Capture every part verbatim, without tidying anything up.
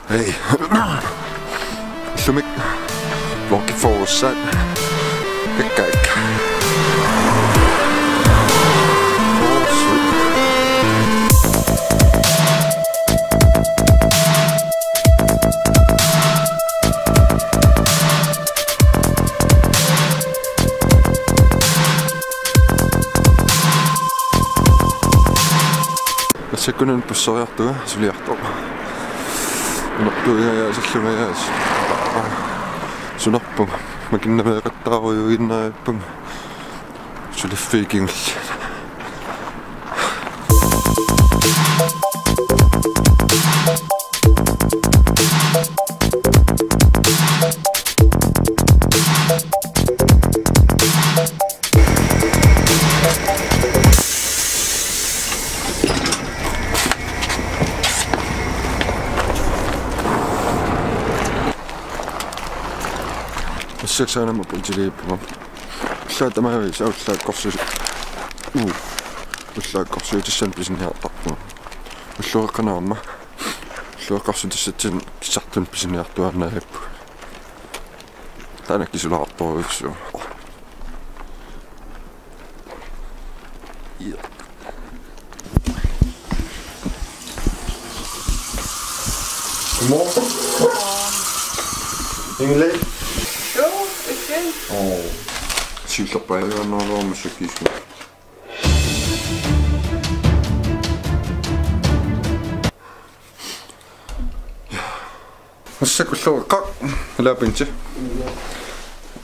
Hej. Sumik. Lucky Falls, sat. Kakkaak. Massakkut una busseriartunga suliartoq. Unaartuugajaasillungajaas. Sunaarpunga. Makinnaveeqattaarujuinnariuppunga. Suliffiit kingulliit. Massakkut saanama pultiliippunga. Ullaaq tamaavisa ullaakkorsu-, uu, ullaakkorsuutissani pisiniartarpunga. Ullueqqanerma. Ullueqqarsutissatsinni kissartunut pisiniartuaannarpara. Taanna kisulaartorujussuuvoq. Ja. Godmorgen. Inge Lea? Jo, ikke. Åh. Siullerpaajuaannarluarmat sakkiisku. Massakkut ullueqqaq, ilaa Bente?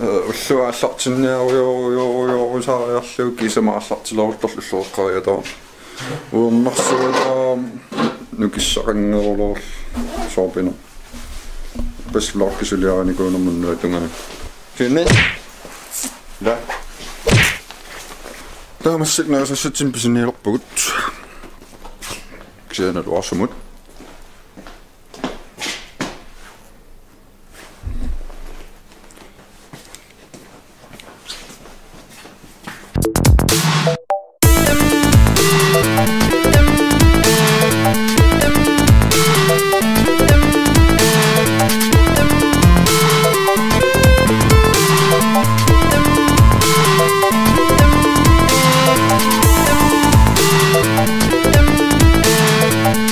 Øh, ulluat aallartinniarujorujorujorusaariarlugu kiisami aallartileruttorlu ullueqqariataarama. Uernarsuataarama nukissaqanngerulorlu soorpiarna. Pas vloggi suliarinikuunerma una tungaanut. Kisianni. Ilaa. Taava massakkut nerisassatsinni pisinialerpugut. Kisianni naluara sumut.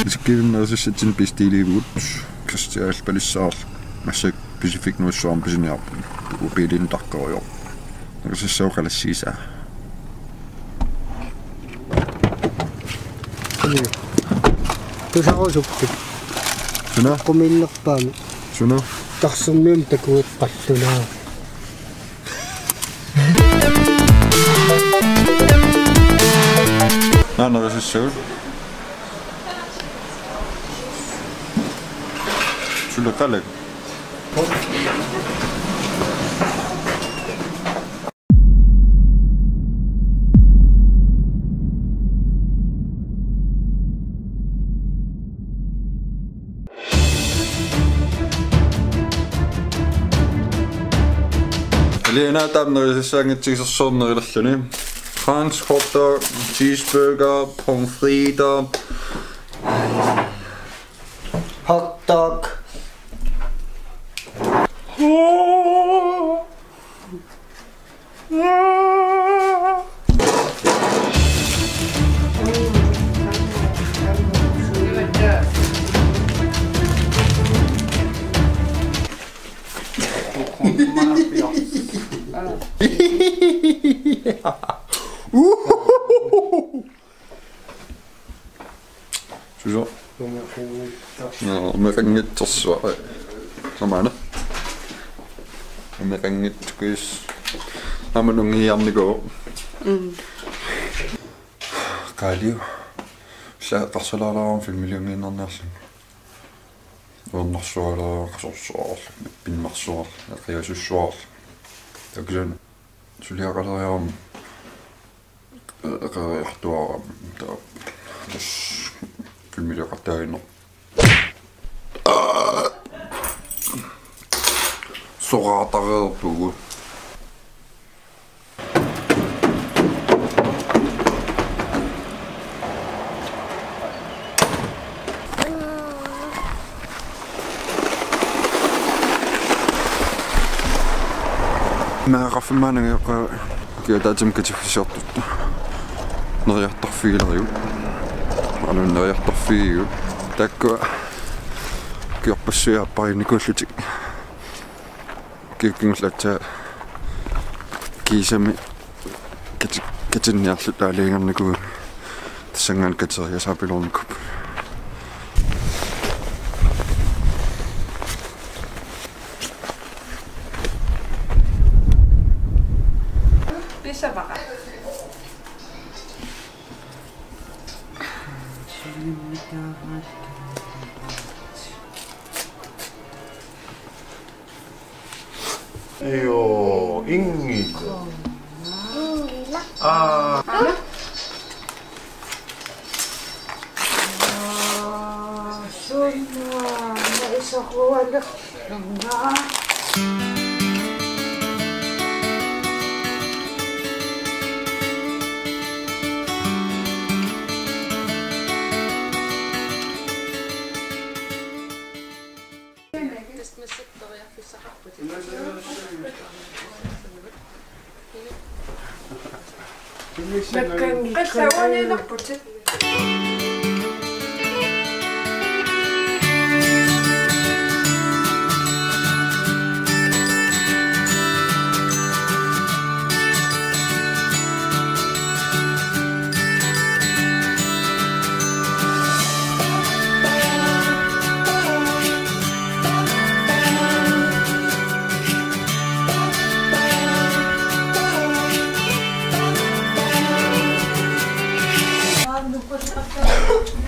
Massakkut nerisassatsinni bestiliivugut. Kristian Alpalissaarlu massakkut Pacific Northwesternimi pisiniarpunga. Biilinik taqqarujoq. Nerisassat qalassiisa. Tusarusuppi. Suna? Quminnerpaami. Suna? Taximiunut takueqqallunga. Naana nerisassat. Suleqalak. Alina taamnerisassaanngitsuusersornerillerluni. Fransk hotdog, cheeseburger, pomfritter. Hotdog. Susoq. Umeqanngitsoq. Nå, umeqanngitsorsuaq. Samaana. Umeqanngitsukuis. Aamma nungiarnikuuvoq. Mm. Qaaliu. Ullaaq eqqarsalaarama filmiliunngiinnarniarlunga. Uernarsualaarama qasorsuarlu, pinnersuarlu, eqiasussuarlu. Takusan suliaqaleriarama. Eqeeriartuarama taava. Tassa filmiliaqattaaginnarpoq. Soraatareerpugut. Maaqarfimmaanangajoqqaa kiataatsim katiffisiortutta. Neriartarfigilerigut. Alu neriartarfigigut. Taakku kiorpassuit aappariinnikuullutik. Kiukkingullaatsa kiisami kati-, katinniarluta aalajangernikuu tassanngaanniit kateriasaapiloornikuupput. Pisavara. Joo, Ingila. Ingila. Aa. Aa, sunnuana isorualerlunga.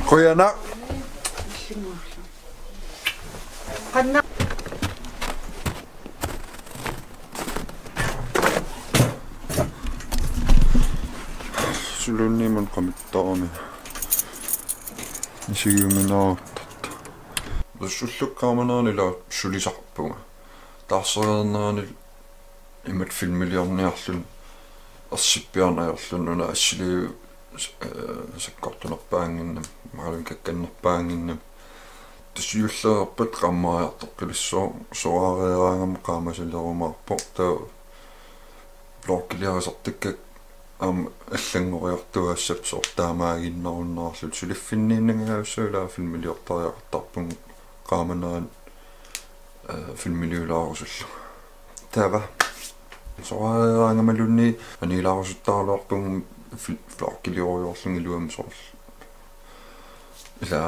Qujanaq. Suluunniimmun qamittarami. Isigiuminaarutta. Ullukkaamanerani ila sulisaqarpunga. Taarsereernerani imatut filmiliorniarluni ersippiarneq ajorluni una assiliivi, eh, sakkortunerpaannginnami, imaluunniit kakkannerpaannginnami. Tassa siulleq ajorpata qaammariartoqqilissaaq, soraariaraangama qaamasalerumaarpoq, taava vloggiliarisartakkakka aamma allanngoriartuaassapput soorlu taamaaginnarunnaarlutik, suliffinniinnangajavissaq ila filmiliortariaqartarpunga qaamanerani, eh, filmiliulaarusullunga. Taava. Soraariaraangamaluunniit aniilaarusuttaraluarpunga fil-, vloggiliorlugu iluamik soorlu. Ila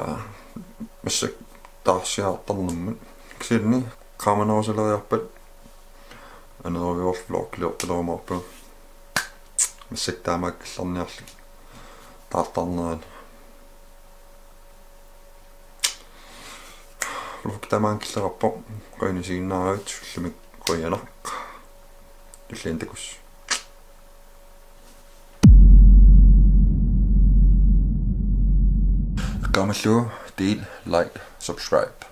massakkut taarsiartarnermut. Kisianni qaamanerusaleriarpat anerujuorlu vloggiliortalerumaarpunga. Massakkut taamaakkillarniarlunga taartarnerani. Vlog tamaanga killeqarpoq, qujanaq isiginnaaravit, ullumi qujanaq. Tulliani takuss. Eqqaamallugu del, like, subscribe.